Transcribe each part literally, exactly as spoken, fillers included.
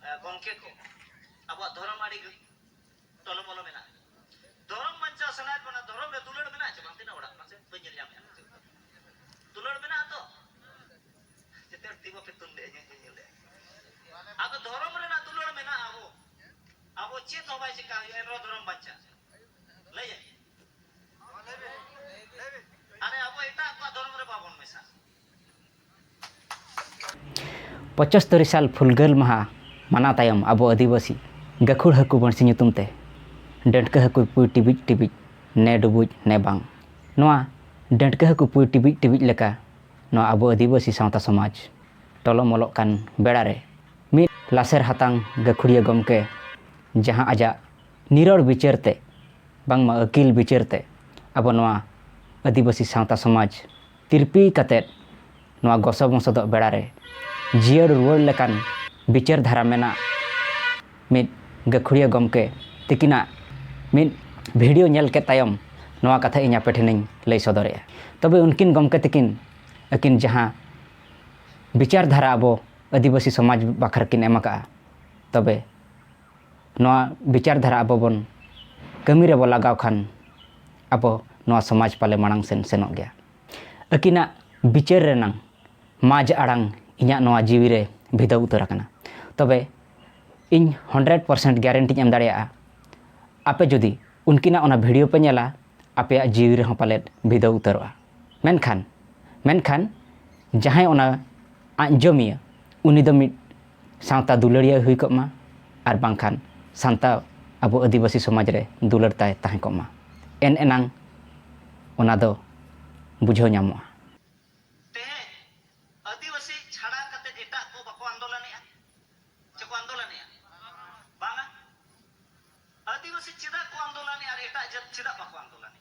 ᱜᱚᱢᱠᱮ ᱠᱚ, ᱟᱵᱚᱣᱟᱜ ᱫᱷᱚᱨᱚᱢ ᱟᱹᱰᱤ ᱴᱚᱞᱚᱢᱚᱞᱚ ᱢᱮᱱᱟᱜᱼᱟ᱾ ᱫᱷᱚᱨᱚᱢ ᱵᱟᱧᱪᱟᱣ ᱥᱟᱱᱟᱭᱮᱫ ᱵᱚᱱᱟ, ᱫᱷᱚᱨᱚᱢ ᱨᱮ ᱫᱩᱞᱟᱹᱲ ᱢᱮᱱᱟᱜᱼᱟ ᱪᱮ ᱵᱟᱝ? ᱛᱤᱱᱟᱹᱜ ᱚᱲᱟᱜ ᱢᱟᱥᱮ ᱵᱟᱹᱧ ᱧᱮᱞ ᱧᱟᱢᱮᱫᱼᱟ᱾ ᱫᱩᱞᱟᱹᱲ ᱢᱮᱱᱟᱜᱼᱟ ᱛᱚ? ᱪᱮᱛᱮ ᱛᱤ ᱵᱟᱯᱮ ᱛᱩᱞ ᱞᱮᱫᱼᱟ, ᱧᱮᱞ ᱵᱟᱹᱧ ᱧᱮᱞ ᱞᱮᱫᱼᱟ᱾ ᱟᱫᱚ ᱫᱷᱚᱨᱚᱢ ᱨᱮᱱᱟᱜ ᱫᱩᱞᱟᱹᱲ ᱢᱮᱱᱟᱜᱼᱟ᱾ ᱟᱵᱚ, ᱟᱵᱚ ᱪᱮᱫ ᱦᱚᱸ ᱵᱟᱭ ᱪᱤᱠᱟ ᱦᱩᱭᱩᱜᱼᱟ, ᱮᱱᱨᱮᱦᱚᱸ ᱫᱷᱚᱨᱚᱢ ᱵᱟᱧᱪᱟᱜᱼᱟ᱾ ᱞᱟᱹᱭᱟᱹᱧ, ᱟᱨᱮ ᱟᱵᱚ ᱮᱴᱟᱜ ᱠᱚᱣᱟᱜ ᱫᱷᱚᱨᱚᱢ ᱨᱮ ᱵᱟᱵᱚᱱ ᱢᱮᱥᱟᱜᱼᱟ᱾ ᱯᱚᱸᱪᱟᱛᱛᱳᱨ ᱥᱟᱞ ᱯᱷᱩᱨᱜᱟᱹᱞ ᱢᱟᱦᱟ ᱢᱟᱱᱟᱣ ᱛᱟᱭᱚᱢ ᱟᱵᱚ ᱟᱹᱫᱤᱵᱟᱹᱥᱤ ᱜᱟᱹᱠᱷᱩᱲ ᱦᱟᱹᱠᱩ ᱵᱟᱹᱲᱥᱤ ᱧᱩᱛᱩᱢ ᱛᱮ ᱰᱟᱹᱴᱠᱟᱹ ᱦᱟᱹᱠᱩ ᱯᱩᱭ ᱴᱤᱵᱤᱡ ᱴᱤᱵᱤᱡ, ᱱᱮ ᱰᱩᱵᱩᱡ ᱱᱮ ᱵᱟᱝ᱾ ᱱᱚᱣᱟ ᱰᱟᱹᱴᱠᱟᱹ ᱦᱟᱹᱠᱩ ᱯᱩᱭ ᱴᱤᱵᱤᱡ ᱴᱤᱵᱤᱡ ᱞᱮᱠᱟ ᱱᱚᱣᱟ ᱟᱵᱚ ᱟᱹᱫᱤᱵᱟᱹᱥᱤ ᱥᱟᱶᱛᱟ ᱥᱚᱢᱟᱡᱽ ᱴᱚᱞᱚᱢᱚᱞᱚᱜ ᱠᱟᱱ ᱵᱮᱲᱟ ᱨᱮ ᱢᱤᱫ ᱞᱟᱥᱮᱨ ᱦᱟᱛᱟᱝ ᱜᱟᱹᱠᱷᱩᱲᱤᱭᱟᱹ ᱜᱚᱢᱠᱮ ᱡᱟᱦᱟᱸ ᱟᱡᱟᱜ ᱱᱤᱨᱚᱲ ᱵᱤᱪᱟᱹᱨ ᱛᱮ ᱵᱟᱝᱢᱟ ᱟᱹᱠᱤᱞ ᱵᱤᱪᱟᱹᱨ ᱛᱮ ᱟᱵᱚ ᱱᱚᱣᱟ ᱟᱹᱫᱤᱵᱟᱹᱥᱤ ᱥᱟᱶᱛᱟ ᱥᱚᱢᱟᱡᱽ ᱛᱤᱨᱯᱤ ᱠᱟᱛᱮᱫ ᱱᱚᱣᱟ ᱜᱚᱥᱚ ᱢᱚᱥᱚᱫᱚᱜ ᱵᱮᱲᱟ ᱨᱮ ᱡᱤᱭᱟᱹᱲ ᱨᱩᱣᱟᱹᱲ ᱞᱮᱠᱟᱱ ᱵᱤᱪᱟᱹᱨ ᱫᱷᱟᱨᱟ ᱢᱮᱱᱟᱜ ᱢᱤᱫ ᱜᱟᱹᱠᱷᱩᱲᱤᱭᱟᱹ ᱜᱚᱢᱠᱮ ᱛᱤᱠᱤᱱᱟᱜ ᱢᱤᱫ ᱵᱷᱤᱰᱤᱭᱳ ᱧᱮᱞ ᱠᱮᱫ ᱛᱟᱭᱚᱢ ᱱᱚᱣᱟ ᱠᱟᱛᱷᱟ ᱤᱧ ᱟᱯᱮ ᱴᱷᱮᱱᱤᱧ ᱞᱟᱹᱭ ᱥᱚᱫᱚᱨᱮᱫᱼᱟ᱾ ᱛᱚᱵᱮ ᱩᱱᱠᱤᱱ ᱜᱚᱢᱠᱮ ᱛᱤᱠᱤᱱ ᱟᱹᱠᱤᱱ ᱡᱟᱦᱟᱸ ᱵᱤᱪᱟᱹᱨ ᱫᱷᱟᱨᱟ ᱟᱵᱚ ᱟᱹᱫᱤᱵᱟᱹᱥᱤ ᱥᱚᱢᱟᱡᱽ ᱵᱟᱠᱷᱨᱟ ᱠᱤᱱ ᱮᱢ ᱟᱠᱟᱫᱼᱟ, ᱛᱚᱵᱮ ᱱᱚᱣᱟ ᱵᱤᱪᱟᱹᱨ ᱫᱷᱟᱨᱟ ᱟᱵᱚ ᱵᱚᱱ ᱠᱟᱹᱢᱤ ᱨᱮᱵᱚ ᱞᱟᱜᱟᱣ ᱠᱷᱟᱱ ᱟᱵᱚ ᱱᱚᱣᱟ ᱥᱚᱢᱟᱡᱽ ᱯᱟᱞᱮ ᱢᱟᱲᱟᱝ ᱥᱮᱱ ᱥᱮᱱᱚᱜ ᱜᱮᱭᱟ᱾ ᱟᱹᱠᱤᱱᱟᱜ ᱵᱤᱪᱟᱹᱨ ᱨᱮᱱᱟᱝ ᱢᱟᱡᱽ ᱟᱲᱟᱝ ᱤᱧᱟᱹᱜ ᱱᱚᱣᱟ ᱡᱤᱣᱤ ᱨᱮ ᱵᱷᱤᱫᱟᱹᱣ ᱩᱛᱟᱹᱨ ᱟᱠᱟᱱᱟ᱾ ᱛᱚᱵᱮ ᱤᱧ ᱦᱟᱱᱰᱨᱮᱰ ᱯᱟᱨᱥᱮᱱᱴ ᱜᱮᱨᱮᱱᱴᱤᱧ ᱮᱢ ᱫᱟᱲᱮᱭᱟᱜᱼᱟ, ᱟᱯᱮ ᱡᱩᱫᱤ ᱩᱱᱠᱤᱱᱟᱜ ᱚᱱᱟ ᱵᱷᱤᱰᱤᱭᱳ ᱯᱮ ᱧᱮᱞᱟ, ᱟᱯᱮᱭᱟᱜ ᱡᱤᱣᱤ ᱨᱮᱦᱚᱸ ᱯᱟᱞᱮᱫ ᱵᱷᱤᱫᱟᱹᱣ ᱩᱛᱟᱹᱨᱚᱜᱼᱟ᱾ ᱢᱮᱱᱠᱷᱟᱱ, ᱢᱮᱱᱠᱷᱟᱱ ᱡᱟᱦᱟᱸᱭ ᱚᱱᱟ ᱟᱸᱡᱚᱢᱤᱭᱟᱹ, ᱩᱱᱤ ᱫᱚ ᱢᱤᱫ ᱥᱟᱶᱛᱟ ᱫᱩᱞᱟᱹᱲᱤᱭᱟᱹ ᱦᱩᱭ ᱠᱚᱜ ᱢᱟ, ᱟᱨ ᱵᱟᱝᱠᱷᱟᱱ ᱥᱟᱱᱛᱟᱲ ᱟᱵᱚ ᱟᱹᱫᱤᱵᱟᱹᱥᱤ ᱥᱚᱢᱟᱡᱽ ᱨᱮ ᱫᱩᱞᱟᱹᱲ ᱛᱟᱭ ᱛᱟᱦᱮᱸ ᱠᱚᱜ ᱢᱟ᱾ ᱮᱱ ᱮᱱᱟᱝ ᱚᱱᱟ ᱫᱚ ᱵᱩᱡᱷᱟᱹᱣ ᱧᱟᱢᱚᱜᱼᱟ᱾ ᱛᱮᱦᱮᱧ ᱟᱹᱫᱤᱵᱟᱹᱥᱤ ᱪᱷᱟᱲᱟ ᱠᱟᱛᱮ ᱮᱴᱟᱜ ᱠᱚ ᱵᱟᱠᱚ ᱟᱱᱫᱳᱞᱚᱱᱮᱜᱼᱟ? ᱪᱮᱫ ᱠᱚ ᱟᱱᱫᱳᱞᱚᱱᱮᱜᱼᱟ? ᱵᱟᱝᱟ᱾ ᱟᱹᱫᱤᱵᱟᱹᱥᱤ ᱪᱮᱫᱟᱜ ᱠᱚ ᱟᱱᱫᱳᱞᱚᱱᱮᱜᱼᱟ ᱟᱨ ᱮᱴᱟᱜ ᱡᱟᱹᱛ ᱪᱮᱫᱟᱜ ᱵᱟᱠᱚ ᱟᱱᱫᱳᱞᱚᱱᱮᱜᱼᱟ?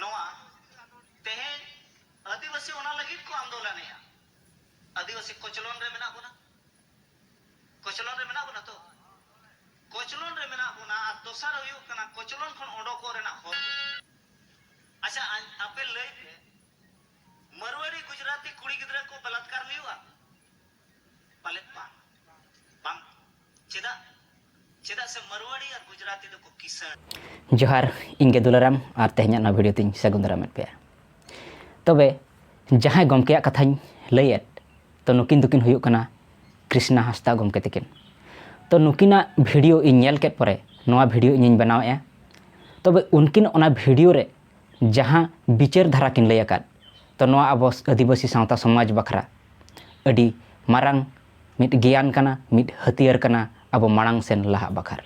ᱱᱚᱣᱟ ᱛᱮᱦᱮᱧ ᱟᱹᱫᱤᱵᱟᱹᱥᱤ ᱚᱱᱟ ᱞᱟᱹᱜᱤᱫ ᱠᱚ ᱟᱱᱫᱳᱞᱚᱱᱮᱜᱼᱟ᱾ ᱟᱹᱫᱤᱵᱟᱹᱥᱤ ᱠᱚᱪᱞᱚᱱ ᱨᱮ ᱢᱮᱱᱟᱜ ᱵᱚᱱᱟ, ᱠᱚᱪᱞᱚᱱ ᱨᱮ ᱢᱮᱱᱟᱜ ᱵᱚᱱᱟ ᱛᱚ, ᱠᱚᱪᱞᱚᱱ ᱨᱮ ᱢᱮᱱᱟᱜ ᱵᱚᱱᱟ᱾ ᱟᱨ ᱫᱚᱥᱟᱨ ᱦᱩᱭᱩᱜ ᱠᱟᱱᱟ ᱠᱚᱪᱞᱚᱱ ᱠᱷᱚᱱ ᱚᱰᱚᱠᱚᱜ ᱨᱮᱱᱟᱜ ᱦᱚᱨ᱾ ᱟᱪᱪᱷᱟ, ᱟᱧ-, ᱟᱯᱮ ᱞᱟᱹᱭ ᱯᱮ, ᱢᱟᱨᱣᱟᱲᱤ ᱜᱩᱡᱽᱨᱟᱴᱤ ᱠᱩᱲᱤ ᱜᱤᱫᱽᱨᱟᱹ ᱠᱚ ᱵᱟᱞᱟᱛᱠᱟᱨ ᱦᱩᱭᱩᱜᱼᱟ? ᱡᱚᱦᱟᱨ, ᱤᱧ ᱜᱮ ᱫᱩᱞᱟᱨᱟᱢ, ᱟᱨ ᱛᱮᱦᱮᱧᱟᱜ ᱱᱚᱣᱟ ᱵᱷᱤᱰᱤᱭᱳ ᱛᱤᱧ ᱥᱟᱹᱜᱩᱱ ᱫᱟᱨᱟᱢᱮᱫ ᱯᱮᱭᱟ᱾ ᱛᱚᱵᱮ ᱡᱟᱦᱟᱸᱭ ᱜᱚᱢᱠᱮᱭᱟᱜ ᱠᱟᱛᱷᱟᱧ ᱞᱟᱹᱭᱮᱫ, ᱛᱚ ᱱᱩᱠᱤᱱ ᱫᱚᱠᱤᱱ ᱦᱩᱭᱩᱜ ᱠᱟᱱᱟ ᱠᱨᱤᱥᱱᱟ ᱦᱟᱸᱥᱫᱟ ᱜᱚᱢᱠᱮ ᱛᱟᱹᱠᱤᱱ᱾ ᱛᱚ ᱱᱩᱠᱤᱱᱟᱜ ᱵᱷᱤᱰᱤᱭᱳ ᱤᱧ ᱧᱮᱞ ᱠᱮᱫ ᱯᱚᱨᱮ ᱱᱚᱣᱟ ᱵᱷᱤᱰᱤᱭᱳ ᱤᱧᱤᱧ ᱵᱮᱱᱟᱣᱮᱫᱼᱟ᱾ ᱛᱚᱵᱮ ᱩᱱᱠᱤᱱ ᱚᱱᱟ ᱵᱷᱤᱰᱤᱭᱳ ᱨᱮ ᱡᱟᱦᱟᱸ ᱵᱤᱪᱟᱹᱨ ᱫᱷᱟᱨᱟ ᱠᱤᱱ ᱞᱟᱹᱭ ᱟᱠᱟᱫ, ᱛᱚ ᱱᱚᱣᱟ ᱟᱵᱚ ᱟᱹᱫᱤᱵᱟᱹᱥᱤ ᱥᱟᱶᱛᱟ ᱥᱚᱢᱟᱡᱽ ᱵᱟᱠᱷᱨᱟ ᱟᱹᱰᱤ ᱢᱟᱨᱟᱝ ᱢᱤᱫ ᱜᱮᱭᱟᱱ ᱠᱟᱱᱟ, ᱢᱤᱫ ᱦᱟᱹᱛᱭᱟᱹᱨ ᱠᱟᱱᱟ ᱟᱵᱚ ᱢᱟᱲᱟᱝ ᱥᱮᱱ ᱞᱟᱦᱟᱜ ᱵᱟᱠᱷᱨᱟ᱾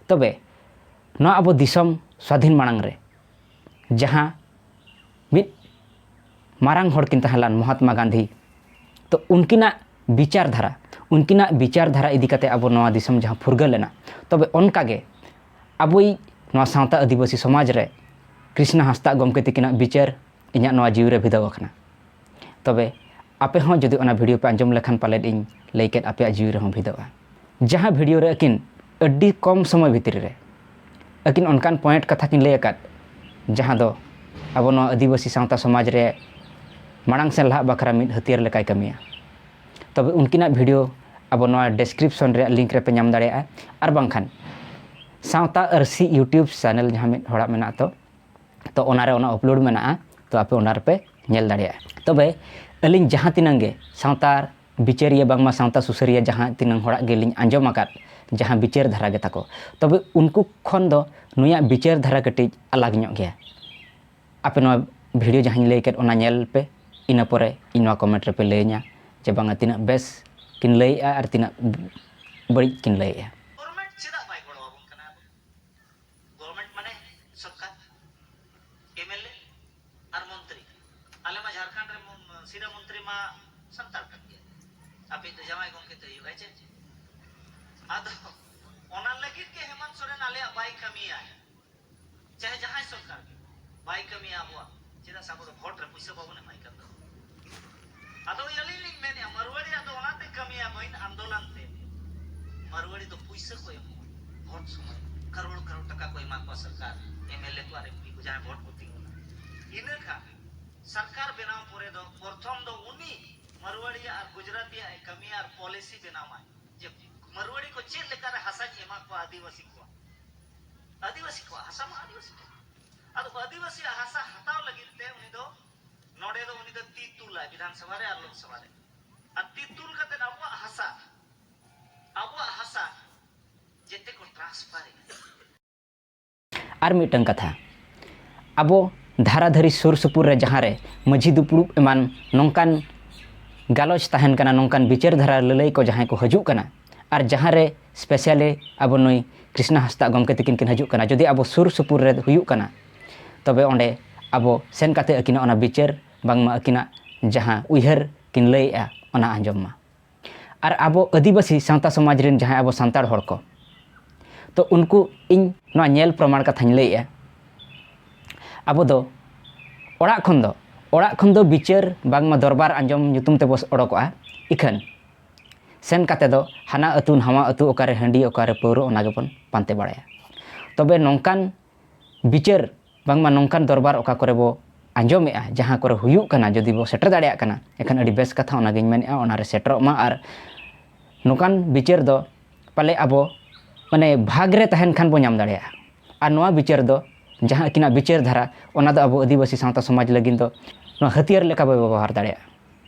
ᱛᱚᱵᱮ ᱱᱚᱣᱟ ᱟᱵᱚ ᱫᱤᱥᱚᱢ ᱥᱣᱟᱫᱷᱤᱱ ᱢᱟᱲᱟᱝ ᱨᱮ ᱡᱟᱦᱟᱸ ᱢᱤᱫ ᱢᱟᱨᱟᱝ ᱦᱚᱲ ᱠᱤᱱ ᱛᱟᱦᱮᱸ ᱞᱮᱱ ᱢᱚᱦᱟᱛᱢᱟ ᱜᱟᱱᱫᱷᱤ, ᱛᱚ ᱩᱱᱠᱤᱱᱟᱜ ᱵᱤᱪᱟᱨ ᱫᱷᱟᱨᱟ, ᱩᱱᱠᱤᱱᱟᱜ ᱵᱤᱪᱟᱨ ᱫᱷᱟᱨᱟ ᱤᱫᱤ ᱠᱟᱛᱮ ᱟᱵᱚ ᱱᱚᱣᱟ ᱫᱤᱥᱚᱢ ᱡᱟᱦᱟᱸ ᱯᱷᱩᱨᱜᱟᱹᱞ ᱮᱱᱟ, ᱛᱚᱵᱮ ᱚᱱᱠᱟᱜᱮ ᱟᱵᱚᱭᱤᱡ ᱱᱚᱣᱟ ᱥᱟᱶᱛᱟ ᱟᱹᱫᱤᱵᱟᱹᱥᱤ ᱥᱚᱢᱟᱡᱽ ᱨᱮ ᱠᱨᱤᱥᱱᱟ ᱦᱟᱸᱥᱫᱟ ᱜᱚᱢᱠᱮ ᱛᱟᱹᱠᱤᱱᱟᱜ ᱵᱤᱪᱟᱹᱨ ᱤᱧᱟᱹᱜ ᱱᱚᱣᱟ ᱡᱤᱣᱤ ᱨᱮ ᱵᱷᱤᱫᱟᱹᱣ ᱟᱠᱟᱱᱟ᱾ ᱛᱚᱵᱮ ᱟᱯᱮ ᱦᱚᱸ ᱡᱩᱫᱤ ᱚᱱᱟ ᱵᱷᱤᱰᱤᱭᱳ ᱯᱮ ᱟᱸᱡᱚᱢ ᱞᱮᱠᱷᱟᱱ ᱯᱟᱞᱮᱫ ᱤᱧ ᱞᱟᱹᱭ ᱠᱮᱫ ᱟᱯᱮᱭᱟᱜ ᱡᱤᱣᱤ ᱨᱮᱦᱚᱸ ᱵᱷᱤᱫᱟᱹᱜᱼᱟ᱾ ᱡᱟᱦᱟᱸ ᱵᱷᱤᱰᱤᱭᱳ ᱨᱮ ᱟᱹᱠᱤᱱ ᱟᱹᱰᱤ ᱠᱚᱢ ᱥᱚᱢᱚᱭ ᱵᱷᱤᱛᱨᱤ ᱨᱮ ᱟᱹᱠᱤᱱ ᱚᱱᱠᱟᱱ ᱯᱚᱭᱮᱱᱴ ᱠᱟᱛᱷᱟ ᱠᱤᱱ ᱞᱟᱹᱭ ᱟᱠᱟᱫ, ᱡᱟᱦᱟᱸ ᱫᱚ ᱟᱵᱚ ᱱᱚᱣᱟ ᱟᱹᱫᱤᱵᱟᱹᱥᱤ ᱥᱟᱶᱛᱟ ᱥᱚᱢᱟᱡᱽ ᱨᱮ ᱢᱟᱲᱟᱝ ᱥᱮᱱ ᱞᱟᱦᱟᱜ ᱵᱟᱠᱷᱨᱟ ᱢᱤᱫ ᱦᱟᱹᱛᱭᱟᱹᱨ ᱞᱮᱠᱟᱭ ᱠᱟᱹᱢᱤᱭᱟ᱾ ᱛᱚᱵᱮ ᱩᱱᱠᱤᱱᱟᱜ ᱵᱷᱤᱰᱤᱭᱳ ᱟᱵᱚ ᱱᱚᱣᱟ ᱰᱮᱥᱠᱨᱤᱯᱥᱚᱱ ᱨᱮᱭᱟᱜ ᱞᱤᱝᱠ ᱨᱮᱯᱮ ᱧᱟᱢ ᱫᱟᱲᱮᱭᱟᱜᱼᱟ, ᱟᱨ ᱵᱟᱝᱠᱷᱟᱱ ᱥᱟᱶᱛᱟ ᱟᱹᱨᱥᱤ ᱭᱩᱴᱤᱭᱩᱵᱽ ᱪᱮᱱᱮᱞ ᱡᱟᱦᱟᱸ ᱢᱤᱫ ᱦᱚᱲᱟᱜ ᱢᱮᱱᱟᱜ ᱛᱚ, ᱛᱚ ᱚᱱᱟᱨᱮ ᱚᱱᱟ ᱟᱯᱞᱳᱰ ᱢᱮᱱᱟᱜᱼᱟ, ᱛᱚ ᱟᱯᱮ ᱚᱱᱟ ᱨᱮᱯᱮ ᱧᱮᱞ ᱫᱟᱲᱮᱭᱟᱜᱼᱟ᱾ ᱛᱚᱵᱮ ᱟᱹᱞᱤᱧ ᱡᱟᱦᱟᱸ ᱛᱤᱱᱟᱹᱝ ᱜᱮ ᱥᱟᱶᱛᱟ ᱵᱤᱪᱟᱹᱨᱤᱭᱟᱹ, ᱵᱟᱝᱢᱟ ᱥᱟᱶᱛᱟ ᱥᱩᱥᱟᱹᱨᱤᱭᱟᱹ ᱡᱟᱦᱟᱸ ᱛᱤᱱᱟᱹᱝ ᱦᱚᱲᱟᱜ ᱜᱮᱞᱤᱧ ᱟᱸᱡᱚᱢ ᱟᱠᱟᱫ, ᱡᱟᱦᱟᱸ ᱵᱤᱪᱟᱹᱨ ᱫᱷᱟᱨᱟ ᱜᱮ ᱛᱟᱠᱚ, ᱛᱚᱵᱮ ᱩᱱᱠᱩ ᱠᱷᱚᱱ ᱫᱚ ᱱᱩᱭᱟᱜ ᱵᱤᱪᱟᱹᱨ ᱫᱷᱟᱨᱟ ᱠᱟᱹᱴᱤᱡ ᱟᱞᱟᱜᱽ ᱧᱚᱜ ᱜᱮᱭᱟ᱾ ᱟᱯᱮ ᱱᱚᱣᱟ ᱵᱷᱤᱰᱤᱭᱳ ᱡᱟᱦᱟᱸᱧ ᱞᱟᱹᱭ ᱠᱮᱫ, ᱚᱱᱟ ᱧᱮᱞ ᱯᱮ, ᱤᱱᱟᱹ ᱯᱚᱨᱮ ᱤᱧ ᱱᱚᱣᱟ ᱠᱚᱢᱮᱱᱴ ᱨᱮᱯᱮ ᱞᱟᱹᱭᱟᱹᱧᱟ ᱡᱮ ᱵᱟᱝᱟ ᱛᱤᱱᱟᱹᱜ ᱵᱮᱥ ᱠᱤᱱ ᱞᱟᱹᱭᱮᱜᱼᱟ ᱟᱨ ᱛᱤᱱᱟᱹᱜ ᱵᱟᱹᱲᱤᱡ ᱠᱤᱱ ᱞᱟᱹᱭᱮᱜᱼᱟ᱾ ᱜᱚᱵᱷᱚᱨᱱᱢᱮᱱᱴ ᱪᱮᱫᱟᱜ ᱵᱟᱭ ᱜᱚᱲᱚ ᱟᱵᱚᱱ ᱠᱟᱱᱟ? ᱟᱵᱚ ᱜᱚᱵᱷᱚᱨᱱᱢᱮᱱᱴ ᱢᱟᱱᱮ ᱥᱚᱨᱠᱟᱨ, ᱮᱢᱮᱞᱮ ᱟᱨ ᱢᱚᱱᱛᱨᱤ᱾ ᱟᱞᱮ ᱢᱟ ᱡᱷᱟᱲᱠᱷᱚᱸᱰ ᱨᱮ ᱢᱚᱱ-, ᱥᱤᱨᱟᱹ ᱢᱚᱱᱛᱨᱤ ᱢᱟ ᱥᱟᱱᱛᱟᱲ ᱠᱟᱱ ᱜᱮᱭᱟ᱾ ᱟᱯᱮ ᱫᱚ ᱡᱟᱶᱟᱭ ᱜᱚᱢᱠᱮ ᱛᱮ ᱦᱩᱭᱩᱜᱼᱟ ᱪᱮ? ᱟᱫᱚ ᱚᱱᱟ ᱞᱟᱹᱜᱤᱫ ᱜᱮ ᱦᱮᱢᱟᱱᱛ ᱥᱚᱨᱮᱱ ᱟᱞᱮᱭᱟᱜ ᱵᱟᱭ ᱠᱟᱹᱢᱤᱭᱟ, ᱪᱟᱦᱮ ᱡᱟᱦᱟᱸᱭ ᱥᱚᱨᱠᱟᱨ ᱜᱮ ᱵᱟᱭ ᱠᱟᱹᱢᱤᱭᱟ ᱟᱵᱚᱣᱟᱜ᱾ ᱪᱮᱫᱟᱜ ᱥᱮ ᱟᱵᱚ ᱫᱚ ᱵᱷᱳᱴ ᱨᱮ ᱯᱩᱭᱥᱟᱹ ᱵᱟᱵᱚᱱ ᱮᱢᱟᱭ ᱠᱟᱱ ᱫᱚ᱾ ᱟᱫᱚ ᱟᱹᱞᱤᱧ ᱞᱤᱧ ᱢᱮᱱᱮᱫᱼᱟ, ᱢᱟᱨᱣᱟᱲᱤᱭᱟᱜ ᱫᱚ ᱚᱱᱟᱛᱮ ᱠᱟᱹᱢᱤᱭᱟ ᱵᱟᱹᱧ ᱟᱱᱫᱳᱞᱚᱱ ᱛᱮ᱾ ᱢᱟᱨᱣᱟᱲᱤ ᱫᱚ ᱯᱩᱭᱥᱟᱹ ᱠᱚ ᱮᱢᱚᱜᱼᱟ, ᱵᱷᱳᱴ ᱥᱚᱢᱚᱭ ᱠᱟᱨᱳᱲ ᱠᱟᱨᱳᱲ ᱴᱟᱠᱟ ᱠᱚ ᱮᱢᱟ ᱠᱚᱣᱟ ᱥᱚᱨᱠᱟᱨ, ᱮᱢᱮᱞᱮ ᱠᱚ ᱟᱨ ᱮᱢᱯᱤ ᱠᱚ ᱡᱟᱦᱟᱸᱭ ᱵᱷᱳᱴ ᱠᱚ ᱛᱤᱸᱜᱩᱱᱟ᱾ ᱤᱱᱟᱹ ᱠᱷᱟᱱ ᱥᱚᱨᱠᱟᱨ ᱵᱮᱱᱟᱣ ᱯᱚᱨᱮ ᱫᱚ ᱯᱨᱚᱛᱷᱚᱢ ᱫᱚ ᱩᱱᱤ ᱢᱟᱨᱣᱟᱲᱤᱭᱟᱜ ᱟᱨ ᱜᱩᱡᱽᱨᱟᱴᱤᱭᱟᱜ ᱮ ᱠᱟᱹᱢᱤᱭᱟ ᱟᱨ ᱯᱚᱞᱤᱥᱤ ᱵᱮᱱᱟᱣᱟᱭ ᱡᱮ ᱢᱟᱨᱣᱟᱲᱤ ᱠᱚ ᱪᱮᱫ ᱞᱮᱠᱟᱨᱮ ᱦᱟᱥᱟᱧ ᱮᱢᱟ ᱠᱚᱣᱟ ᱟᱹᱫᱤᱵᱟᱹᱥᱤ ᱠᱚᱣᱟ? ᱟᱹᱫᱤᱵᱟᱹᱥᱤ ᱠᱚᱣᱟᱜ ᱦᱟᱥᱟ ᱢᱟ ᱟᱹᱫᱤᱵᱟᱹᱥᱤ ᱴᱷᱮᱱ᱾ ᱟᱫᱚ ᱟᱹᱫᱤᱵᱟᱹᱥᱤᱭᱟᱜ ᱦᱟᱥᱟ ᱦᱟᱛᱟᱣ ᱞᱟᱹᱜᱤᱫ ᱛᱮ ᱩᱱᱤ ᱫᱚ ᱱᱚᱰᱮ ᱫᱚ ᱩᱱᱤ ᱫᱚ ᱛᱤ ᱛᱩᱞᱟᱭ ᱵᱤᱫᱷᱟᱱ ᱥᱚᱵᱷᱟ ᱨᱮ ᱟᱨ ᱞᱳᱠ ᱥᱚᱵᱷᱟ ᱨᱮ᱾ ᱟᱨ ᱛᱤ ᱛᱩᱞ ᱠᱟᱛᱮ ᱟᱵᱚᱣᱟᱜ ᱦᱟᱥᱟ, ᱟᱵᱚᱣᱟᱜ ᱦᱟᱥᱟ ᱡᱮᱛᱮ ᱠᱚ transfer ᱮᱫᱟ᱾ ᱟᱨ ᱢᱤᱫᱴᱟᱝ ᱠᱟᱛᱷᱟ, ᱟᱵᱚ ᱫᱷᱟᱨᱟ ᱫᱷᱟᱹᱨᱤ ᱥᱩᱨ ᱥᱩᱯᱩᱨ ᱨᱮ ᱡᱟᱦᱟᱸ ᱨᱮ ᱢᱟᱹᱡᱷᱤ ᱫᱩᱯᱲᱩᱵ ᱮᱢᱟᱱ ᱱᱚᱝᱠᱟᱱ ᱜᱟᱞᱚᱪ ᱛᱟᱦᱮᱱ ᱠᱟᱱᱟ, ᱱᱚᱝᱠᱟᱱ ᱵᱤᱪᱟᱹᱨ ᱫᱷᱟᱨᱟ ᱞᱟᱹᱞᱟᱹᱭ ᱠᱚ ᱡᱟᱦᱟᱸᱭ ᱠᱚ ᱦᱤᱡᱩᱜ ᱠᱟᱱᱟ, ᱟᱨ ᱡᱟᱦᱟᱸ ᱨᱮ specially ᱟᱵᱚ ᱱᱩᱭ ᱠᱨᱤᱥᱱᱟ ᱦᱟᱸᱥᱫᱟ ᱜᱚᱢᱠᱮ ᱛᱟᱹᱠᱤᱱ ᱠᱤᱱ ᱦᱤᱡᱩᱜ ᱠᱟᱱᱟ, ᱡᱩᱫᱤ ᱟᱵᱚ ᱥᱩᱨ ᱥᱩᱯᱩᱨ ᱨᱮ ᱦᱩᱭᱩᱜ ᱠᱟᱱᱟ, ᱛᱚᱵᱮ ᱚᱸᱰᱮ ᱟᱵᱚ ᱥᱮᱱ ᱠᱟᱛᱮ ᱟᱹᱠᱤᱱᱟᱜ ᱚᱱᱟ ᱵᱤᱪᱟᱹᱨ, ᱵᱟᱝᱢᱟ ᱟᱹᱠᱤᱱᱟᱜ ᱡᱟᱦᱟᱸ ᱩᱭᱦᱟᱹᱨ ᱠᱤᱱ ᱞᱟᱹᱭᱮᱜᱼᱟ, ᱚᱱᱟ ᱟᱸᱡᱚᱢ ᱢᱟ᱾ ᱟᱨ ᱟᱵᱚ ᱟᱹᱫᱤᱵᱟᱹᱥᱤ ᱥᱟᱶᱛᱟ ᱥᱚᱢᱟᱡᱽ ᱨᱮᱱ ᱡᱟᱦᱟᱸᱭ ᱟᱵᱚ ᱥᱟᱱᱛᱟᱲ ᱦᱚᱲ ᱠᱚ, ᱛᱚ ᱩᱱᱠᱩ, ᱤᱧ ᱱᱚᱣᱟ ᱧᱮᱞ ᱯᱨᱚᱢᱟᱬ ᱠᱟᱛᱷᱟᱧ ᱞᱟᱹᱭᱮᱜᱼᱟ, ᱟᱵᱚ ᱫᱚ ᱚᱲᱟᱜ ᱠᱷᱚᱱ ᱫᱚ, ᱚᱲᱟᱜ ᱠᱷᱚᱱ ᱫᱚ ᱵᱤᱪᱟᱹᱨ ᱵᱟᱝᱢᱟ ᱫᱚᱨᱵᱟᱨ ᱟᱸᱡᱚᱢ ᱧᱩᱛᱩᱢ ᱛᱮᱵᱚ ᱚᱰᱚᱠᱚᱜᱼᱟ, ᱤᱠᱷᱟᱹᱱ ᱥᱮᱱ ᱠᱟᱛᱮ ᱫᱚ ᱦᱟᱱᱟ ᱟᱹᱛᱩ ᱱᱟᱣᱟ ᱟᱹᱛᱩ, ᱚᱠᱟᱨᱮ ᱦᱟᱺᱰᱤ, ᱚᱠᱟᱨᱮ ᱯᱟᱹᱣᱨᱟᱹ, ᱚᱱᱟ ᱜᱮᱵᱚᱱ ᱯᱟᱱᱛᱮ ᱵᱟᱲᱟᱭᱟ᱾ ᱛᱚᱵᱮ ᱱᱚᱝᱠᱟᱱ ᱵᱤᱪᱟᱹᱨ ᱵᱟᱝᱢᱟ ᱱᱚᱝᱠᱟᱱ ᱫᱚᱨᱵᱟᱨ ᱚᱠᱟ ᱠᱚᱨᱮ ᱵᱚ ᱟᱸᱡᱚᱢᱮᱜᱼᱟ, ᱡᱟᱦᱟᱸ ᱠᱚᱨᱮ ᱦᱩᱭᱩᱜ ᱠᱟᱱᱟ, ᱡᱩᱫᱤ ᱵᱚ ᱥᱮᱴᱮᱨ ᱫᱟᱲᱮᱭᱟᱜ ᱠᱟᱱᱟ, ᱮᱱᱠᱷᱟᱱ ᱟᱹᱰᱤ ᱵᱮᱥ ᱠᱟᱛᱷᱟ, ᱚᱱᱟᱜᱤᱧ ᱢᱮᱱᱮᱜᱼᱟ, ᱚᱱᱟᱨᱮ ᱥᱮᱴᱮᱨᱚᱜ ᱢᱟ᱾ ᱟᱨ ᱱᱚᱝᱠᱟᱱ ᱵᱤᱪᱟᱹᱨ ᱫᱚ ᱯᱟᱞᱮ ᱟᱵᱚ ᱢᱟᱱᱮ ᱵᱷᱟᱜᱽ ᱨᱮ ᱛᱟᱦᱮᱱ ᱠᱷᱟᱱ ᱵᱚ ᱧᱟᱢ ᱫᱟᱲᱮᱭᱟᱜᱼᱟ᱾ ᱟᱨ ᱱᱚᱣᱟ ᱵᱤᱪᱟᱹᱨ ᱫᱚ, ᱡᱟᱦᱟᱸ ᱟᱹᱠᱤᱱᱟᱜ ᱵᱤᱪᱟᱹᱨ ᱫᱷᱟᱨᱟ, ᱚᱱᱟ ᱫᱚ ᱟᱵᱚ ᱟᱹᱫᱤᱵᱟᱹᱥᱤ ᱥᱟᱶᱛᱟ ᱥᱚᱢᱟᱡᱽ ᱞᱟᱹᱜᱤᱫ ᱫᱚ ᱱᱚᱣᱟ ᱦᱟᱹᱛᱭᱟᱹᱨ ᱞᱮᱠᱟ ᱵᱚ ᱵᱮᱵᱚᱦᱟᱨ ᱫᱟᱲᱮᱭᱟᱜᱼᱟ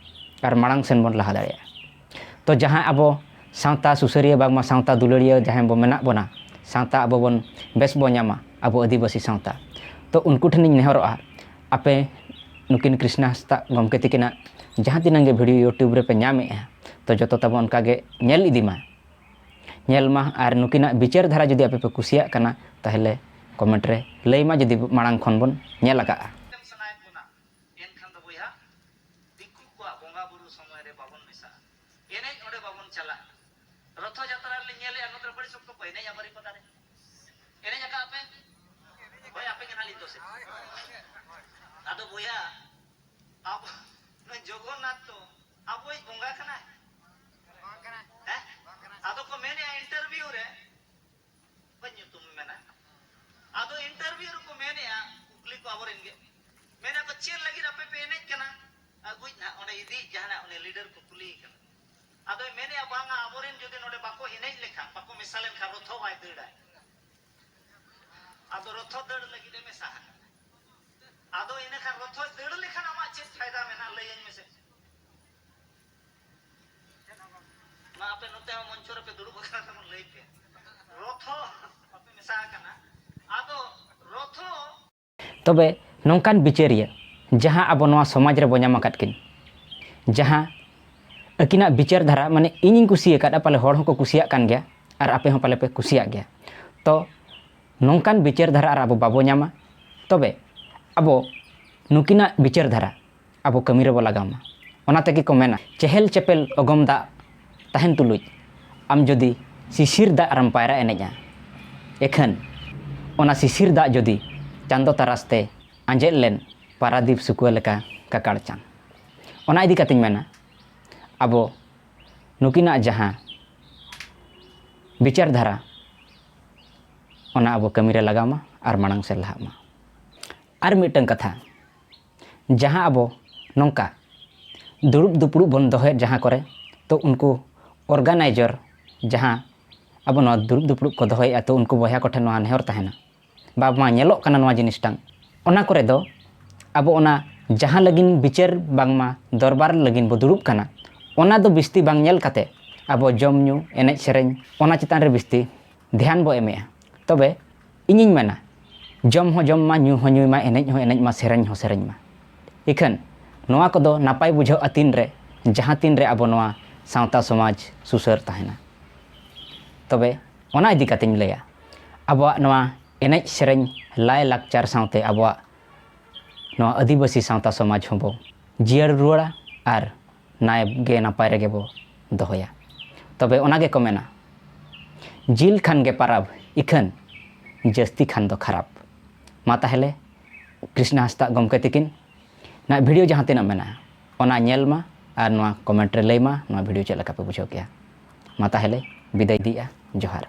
ᱟᱨ ᱢᱟᱲᱟᱝ ᱥᱮᱱ ᱵᱚᱱ ᱞᱟᱦᱟ ᱫᱟᱲᱮᱭᱟᱜᱼᱟ᱾ ᱛᱚ ᱡᱟᱦᱟᱸ ᱟᱵᱚ ᱥᱟᱶᱛᱟ ᱥᱩᱥᱟᱹᱨᱤᱭᱟᱹ ᱵᱟᱝᱢᱟ ᱥᱟᱶᱛᱟ ᱫᱩᱞᱟᱹᱲᱤᱭᱟᱹ ᱡᱟᱦᱟᱸᱭ ᱵᱚ ᱢᱮᱱᱟᱜ ᱵᱚᱱᱟ, ᱥᱟᱶᱛᱟ ᱟᱵᱚ ᱵᱚᱱ ᱵᱮᱥ ᱵᱚ ᱧᱟᱢᱟ, ᱟᱵᱚ ᱟᱹᱫᱤᱵᱟᱹᱥᱤ ᱥᱟᱶᱛᱟ᱾ ᱛᱚ ᱩᱱᱠᱩ ᱴᱷᱮᱱᱤᱧ ᱱᱮᱦᱚᱨᱚᱜᱼᱟ, ᱟᱯᱮ ᱱᱩᱠᱤᱱ ᱠᱨᱤᱥᱱᱟ ᱦᱟᱸᱥᱫᱟ ᱜᱚᱢᱠᱮ ᱛᱤᱠᱤᱱᱟᱜ ᱡᱟᱦᱟᱸ ᱛᱤᱱᱟᱹᱜ ᱜᱮ video YouTube ᱨᱮᱯᱮ ᱧᱟᱢᱮᱜᱼᱟ, ᱛᱚ ᱡᱚᱛᱚ ᱛᱟᱵᱚ ᱚᱱᱠᱟ ᱜᱮ ᱧᱮᱞ ᱤᱫᱤ ᱢᱟ, ᱧᱮᱞ ᱢᱟ᱾ ᱟᱨ ᱱᱩᱠᱤᱱᱟᱜ ᱵᱤᱪᱟᱹᱨ ᱫᱷᱟᱨᱟ ᱡᱩᱫᱤ ᱟᱯᱮ ᱯᱮ ᱠᱩᱥᱤᱭᱟᱜ ᱠᱟᱱᱟ, ᱛᱟᱦᱚᱞᱮ comment ᱨᱮ ᱞᱟᱹᱭ ᱢᱟ, ᱡᱩᱫᱤ ᱢᱟᱲᱟᱝ ᱠᱷᱚᱱ ᱵᱚᱱ ᱧᱮᱞ ᱟᱠᱟᱜᱼᱟ᱾ ᱮᱱᱠᱷᱟᱱ ᱫᱚ ᱵᱚᱭᱦᱟ, ᱫᱤᱠᱩ ᱠᱚᱣᱟᱜ ᱵᱚᱸᱜᱟ ᱵᱩᱨᱩ ᱥᱚᱢᱚᱭ ᱨᱮ ᱵᱟᱵᱚᱱ ᱢᱮᱥᱟᱜᱼᱟ᱾ ᱮᱱᱮᱡ ᱚᱸᱰᱮ ᱵᱟᱵᱚᱱ ᱪᱟᱞᱟᱜᱼᱟ᱾ ᱨᱚᱛᱷᱚ ᱡᱟᱛᱨᱟ ᱨᱮᱞᱤᱧ ᱧᱮᱞᱮᱜᱼᱟ, ᱱᱚᱛᱮ ᱨᱮ ᱵᱟᱹᱲᱤᱡ ᱥᱚᱠᱛᱚ ᱠᱚ ᱮᱱᱮᱡᱼᱟ ᱵᱟᱹᱨᱤᱯᱟᱫᱟ ᱨᱮ᱾ ᱮᱱᱮᱡ ᱟᱠᱟᱫ ᱯᱮ? ᱦᱳᱭ, ᱟᱯᱮ ᱜᱮ ᱱᱟᱦᱟᱜ ᱞᱤᱧ ᱫᱳᱥᱮᱫ ᱯᱮ᱾ ᱟᱫᱚ ᱵᱚᱭᱦᱟ, ᱟᱵᱚ ᱱᱩᱭ ᱡᱚᱜᱚᱱᱱᱟᱛᱷ ᱫᱚ ᱟᱵᱚᱭᱤᱡ ᱵᱚᱸᱜᱟ ᱠᱟᱱᱟᱭ? ᱦᱮᱸ? ᱟᱫᱚ ᱠᱚ ᱢᱮᱱᱮᱜᱼᱟ interview ᱨᱮ, ᱵᱟᱹᱧ ᱧᱩᱛᱩᱢ ᱢᱮᱱᱟ, ᱟᱫᱚ interview ᱨᱮᱠᱚ ᱢᱮᱱᱮᱜᱼᱟ, ᱠᱩᱠᱞᱤ ᱠᱚ ᱟᱵᱚᱨᱮᱱ ᱜᱮ, ᱢᱮᱱᱟ ᱠᱚ, "ᱪᱮᱫ ᱞᱟᱹᱜᱤᱫ ᱟᱯᱮ ᱯᱮ ᱮᱱᱮᱡ ᱠᱟᱱᱟ?" ᱟᱹᱜᱩᱭᱤᱡ ᱱᱟᱦᱟᱜ ᱚᱸᱰᱮ ᱤᱫᱤᱭᱤᱡ ᱡᱟᱦᱟᱱᱟᱜ ᱩᱱᱤ leader ᱠᱚ ᱠᱩᱞᱤᱭᱮ ᱠᱟᱱᱟ, ᱟᱫᱚᱭ ᱢᱮᱱᱮᱫᱼᱟ, ᱵᱟᱝᱟ, ᱟᱵᱚᱨᱮᱱ ᱡᱩᱫᱤ ᱱᱚᱰᱮ ᱵᱟᱠᱚ ᱮᱱᱮᱡ ᱞᱮᱠᱷᱟᱱ, ᱵᱟᱠᱚ ᱢᱮᱥᱟ ᱞᱮᱱᱠᱷᱟᱱ ᱨᱚᱛᱷᱚ ᱵᱟᱭ ᱫᱟᱹᱲᱟᱭ᱾ ᱟᱫᱚ ᱨᱚᱛᱷᱚ ᱫᱟᱹᱲ ᱞᱟᱹᱜᱤᱫ ᱮ ᱢᱮᱥᱟ ᱟᱠᱟᱱᱟ᱾ ᱟᱫᱚ ᱤᱱᱟᱹ ᱠᱷᱟᱱ ᱨᱚᱛᱷᱚᱭ ᱫᱟᱹᱲ ᱞᱮᱠᱷᱟᱱ ᱟᱢᱟᱜ ᱪᱮᱫ ᱯᱷᱟᱭᱫᱟ ᱢᱮᱱᱟᱜᱼᱟ, ᱞᱟᱹᱭᱟᱹᱧ ᱢᱮᱥᱮ? ᱢᱟ, ᱟᱯᱮ ᱱᱚᱛᱮ ᱦᱚᱸ ᱢᱚᱧᱪᱚ ᱨᱮᱯᱮ ᱫᱩᱲᱩᱵ ᱟᱠᱟᱱᱟ, ᱛᱟᱵᱚᱱ ᱞᱟᱹᱭ ᱯᱮ᱾ ᱨᱚᱛᱷᱚ ᱵᱟᱯᱮ ᱢᱮᱥᱟ ᱟᱠᱟᱱᱟ᱾ ᱟᱫᱚ ᱨᱚᱛᱷᱚ ᱛᱚᱵᱮ ᱱᱚᱝᱠᱟᱱ ᱵᱤᱪᱟᱹᱨᱤᱭᱟᱹ, ᱡᱟᱦᱟᱸ ᱟᱵᱚ ᱱᱚᱣᱟ ᱥᱚᱢᱟᱡᱽ ᱨᱮᱵᱚ ᱧᱟᱢ ᱟᱠᱟᱫ ᱠᱤᱱ, ᱡᱟᱦᱟᱸ ᱟᱹᱠᱤᱱᱟᱜ ᱵᱤᱪᱟᱹᱨ ᱫᱷᱟᱨᱟ, ᱢᱟᱱᱮ, ᱤᱧᱤᱧ ᱠᱩᱥᱤ ᱟᱠᱟᱫᱼᱟ, ᱯᱟᱞᱮ ᱦᱚᱲ ᱦᱚᱸᱠᱚ ᱠᱩᱥᱤᱭᱟᱜ ᱠᱟᱱ ᱜᱮᱭᱟ, ᱟᱨ ᱟᱯᱮ ᱦᱚᱸ ᱯᱟᱞᱮ ᱯᱮ ᱠᱩᱥᱤᱭᱟᱜ ᱜᱮᱭᱟ᱾ ᱛᱚ ᱱᱚᱝᱠᱟᱱ ᱵᱤᱪᱟᱹᱨ ᱫᱷᱟᱨᱟ ᱟᱨ ᱟᱵᱚ ᱵᱟᱵᱚ ᱧᱟᱢᱟ, ᱛᱚᱵᱮ ᱟᱵᱚ ᱱᱩᱠᱤᱱᱟᱜ ᱵᱤᱪᱟᱹᱨ ᱫᱷᱟᱨᱟ ᱟᱵᱚ ᱠᱟᱹᱢᱤ ᱨᱮᱵᱚ ᱞᱟᱜᱟᱣ ᱢᱟ᱾ ᱚᱱᱟ ᱛᱮᱜᱮ ᱠᱚ ᱢᱮᱱᱟ, ᱪᱮᱦᱮᱞ ᱪᱮᱯᱮᱞ ᱚᱜᱚᱢ ᱫᱟᱜ ᱛᱟᱦᱮᱱ ᱛᱩᱞᱩᱡ ᱟᱢ ᱡᱩᱫᱤ ᱥᱤᱥᱤᱨ ᱫᱟᱜ ᱨᱮᱢ ᱯᱟᱭᱨᱟ ᱮᱱᱮᱡᱼᱟ, ᱮᱠᱷᱟᱹᱱ ᱚᱱᱟ ᱥᱤᱥᱤᱨ ᱫᱟᱜ ᱡᱩᱫᱤ ᱪᱟᱸᱫᱚ ᱛᱟᱨᱟᱥ ᱛᱮ ᱟᱸᱡᱮᱫ ᱞᱮᱱ, ᱯᱟᱨᱟᱫᱤᱯ ᱥᱩᱠᱩᱣᱟᱹ ᱞᱮᱠᱟ ᱠᱟᱠᱟᱲ ᱪᱟᱸᱫ᱾ ᱚᱱᱟ ᱤᱫᱤ ᱠᱟᱛᱮᱧ ᱢᱮᱱᱟ, ᱟᱵᱚ ᱱᱩᱠᱤᱱᱟᱜ ᱡᱟᱦᱟᱸ ᱵᱤᱪᱟᱹᱨ ᱫᱷᱟᱨᱟ, ᱚᱱᱟ ᱟᱵᱚ ᱠᱟᱹᱢᱤ ᱨᱮ ᱞᱟᱜᱟᱣ ᱢᱟ ᱟᱨ ᱢᱟᱲᱟᱝ ᱥᱮᱫ ᱞᱟᱦᱟᱜ ᱢᱟ᱾ ᱟᱨ ᱢᱤᱫᱴᱟᱝ ᱠᱟᱛᱷᱟ, ᱡᱟᱦᱟᱸ ᱟᱵᱚ ᱱᱚᱝᱠᱟ ᱫᱩᱲᱩᱵ ᱫᱩᱯᱲᱩᱵ ᱵᱚᱱ ᱫᱚᱦᱚᱭᱮᱫ ᱡᱟᱦᱟᱸ ᱠᱚᱨᱮ, ᱛᱚ ᱩᱱᱠᱩ organizer ᱡᱟᱦᱟᱸ ᱟᱵᱚ ᱱᱚᱣᱟ ᱫᱩᱲᱩᱵ ᱫᱩᱯᱲᱩᱵ ᱠᱚ ᱫᱚᱦᱚᱭᱮᱫᱼᱟ, ᱛᱚ ᱩᱱᱠᱩ ᱵᱚᱭᱦᱟ ᱠᱚᱴᱷᱮᱱ ᱱᱚᱣᱟ ᱱᱮᱦᱚᱨ ᱛᱟᱦᱮᱱᱟ, ᱵᱟᱝᱢᱟ ᱧᱮᱞᱚᱜ ᱠᱟᱱᱟ ᱱᱚᱣᱟ ᱡᱤᱱᱤᱥᱴᱟᱝ, ᱚᱱᱟ ᱠᱚᱨᱮ ᱫᱚ ᱟᱵᱚ ᱚᱱᱟ ᱡᱟᱦᱟᱸ ᱞᱟᱹᱜᱤᱫ ᱵᱤᱪᱟᱹᱨ ᱵᱟᱝᱢᱟ ᱫᱚᱨᱵᱟᱨ ᱞᱟᱹᱜᱤᱫ ᱵᱚ ᱫᱩᱲᱩᱵ ᱠᱟᱱᱟ, ᱚᱱᱟ ᱫᱚ ᱵᱤᱥᱛᱤ ᱵᱟᱝ ᱧᱮᱞ ᱠᱟᱛᱮ ᱟᱵᱚ ᱡᱚᱢ ᱧᱩ, ᱮᱱᱮᱡ ᱥᱮᱨᱮᱧ, ᱚᱱᱟ ᱪᱮᱛᱟᱱ ᱨᱮ ᱵᱤᱥᱛᱤ ᱫᱷᱮᱭᱟᱱ ᱵᱚ ᱮᱢᱮᱜᱼᱟ᱾ ᱛᱚᱵᱮ ᱤᱧᱤᱧ ᱢᱮᱱᱟ, ᱡᱚᱢ ᱦᱚᱸ ᱡᱚᱢ ᱢᱟ, ᱧᱩ ᱦᱚᱸ ᱧᱩᱭ ᱢᱟ, ᱮᱱᱮᱡ ᱦᱚᱸ ᱮᱱᱮᱡ ᱢᱟ, ᱥᱮᱨᱮᱧ ᱦᱚᱸ ᱥᱮᱨᱮᱧ ᱢᱟ᱾ ᱤᱠᱷᱟᱹᱱ ᱱᱚᱣᱟ ᱠᱚᱫᱚ ᱱᱟᱯᱟᱭ ᱵᱩᱡᱷᱟᱹᱜᱼᱟ ᱛᱤᱱ ᱨᱮ, ᱡᱟᱦᱟᱸ ᱛᱤᱱ ᱨᱮ ᱟᱵᱚ ᱱᱚᱣᱟ ᱥᱟᱶᱛᱟ ᱥᱚᱢᱟᱡᱽ ᱥᱩᱥᱟᱹᱨ ᱛᱟᱦᱮᱱᱟ᱾ ᱛᱚᱵᱮ ᱚᱱᱟ ᱤᱫᱤ ᱠᱟᱛᱮᱧ ᱞᱟᱹᱭᱟ, ᱟᱵᱚᱣᱟᱜ ᱱᱚᱣᱟ ᱮᱱᱮᱡ ᱥᱮᱨᱮᱧ, ᱞᱟᱭ ᱞᱟᱠᱪᱟᱨ ᱥᱟᱶᱛᱮ ᱟᱵᱚᱣᱟᱜ ᱱᱚᱣᱟ ᱟᱹᱫᱤᱵᱟᱹᱥᱤ ᱥᱟᱶᱛᱟ ᱥᱚᱢᱟᱡᱽ ᱦᱚᱸᱵᱚ ᱡᱤᱭᱟᱹᱲ ᱨᱩᱣᱟᱹᱲᱟ ᱟᱨ ᱱᱟᱭ ᱜᱮ ᱱᱟᱯᱟᱭ ᱨᱮᱜᱮ ᱵᱚ ᱫᱚᱦᱚᱭᱟ᱾ ᱛᱚᱵᱮ ᱚᱱᱟ ᱜᱮᱠᱚ ᱢᱮᱱᱟ, ᱡᱤᱞ ᱠᱷᱟᱱ ᱜᱮ ᱯᱟᱨᱟᱵᱽ, ᱤᱠᱷᱟᱹᱱ ᱡᱟᱹᱥᱛᱤ ᱠᱷᱟᱱ ᱫᱚ ᱠᱷᱟᱨᱟᱯ᱾ ᱢᱟ ᱛᱟᱦᱞᱮ, ᱠᱨᱤᱥᱱᱟ ᱦᱟᱸᱥᱫᱟᱜ ᱜᱚᱢᱠᱮ ᱛᱤᱠᱤᱱ ᱱᱟᱜ video ᱡᱟᱦᱟᱸ ᱛᱤᱱᱟᱹᱜ ᱢᱮᱱᱟᱜᱼᱟ, ᱚᱱᱟ ᱧᱮᱞ ᱢᱟ ᱟᱨ ᱱᱚᱣᱟ comment ᱨᱮ ᱞᱟᱹᱭ ᱢᱟ, ᱱᱚᱣᱟ video ᱪᱮᱫ ᱞᱮᱠᱟ ᱯᱮ ᱵᱩᱡᱷᱟᱹᱣ ᱠᱮᱜᱼᱟ᱾ ᱢᱟ ᱛᱟᱦᱞᱮ, ᱵᱤᱫᱟᱹᱭ ᱤᱫᱤᱭᱮᱜᱼᱟ᱾ ᱡᱚᱦᱟᱨ᱾